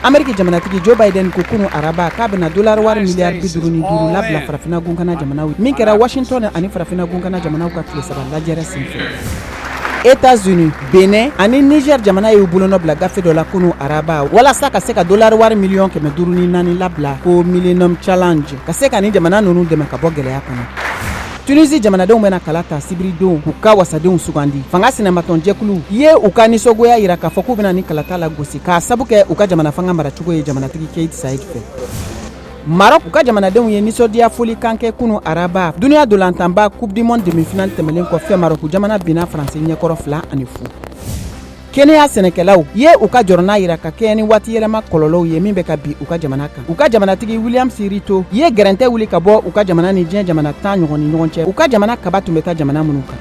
Ameriki jamanatigi Joe Biden ko kunu araba k'a bɛna dolari wari miliyari 55 labila farafinna gunkana jamanaw, min kɛra Washington ani farafinna gunkana jamanaw ka tile 3 lajɛrɛ senfɛ. Etats-Unis, Benin ani Niger jamana y'u bolonɔ bila gafe dɔ la kunu araba walasa ka se ka dolari wari miliyɔn 504 labila ko Millennium Challenge, ka se ka ni jamana ninnu dɛmɛ ka bɔ gɛlɛya kɔnɔ. Tunisie jamanadenw bɛna kala ta sibiridon k'u ka wasadenw sugandi. Fanga sinamatɔnjɛkulu ye u ka nisɔngoya yira k'a fɔ k'u bɛna ni kalata la gosi k'a sabu kɛ u ka jamana fanga maracogo ye jamanatigi Kais Saied fɛ. Maroc, u ka jamanadenw ye nisɔndiya foli kan kɛ kunu araba, duniya dolantanba Coupe du monde demi-finale tɛmɛlen kɔfɛ. Maroc jamana binna Faransi ɲɛkɔrɔ 2-0. Kenya sɛnɛkɛlaw ye u ka jɔrɔna yira ka kɛɲɛ ni waati yɛlɛma kɔlɔlɔw ye min bɛ ka bi u ka jamana kan. U ka jamanatigi William Ruto ye gɛrɛntɛ wuli ka bɔ u ka jamana ni diɲɛ jamana 10 ɲɔgɔn ni ɲɔgɔn cɛ, u ka jamana kaba tun bɛ taa jamana minnu kan.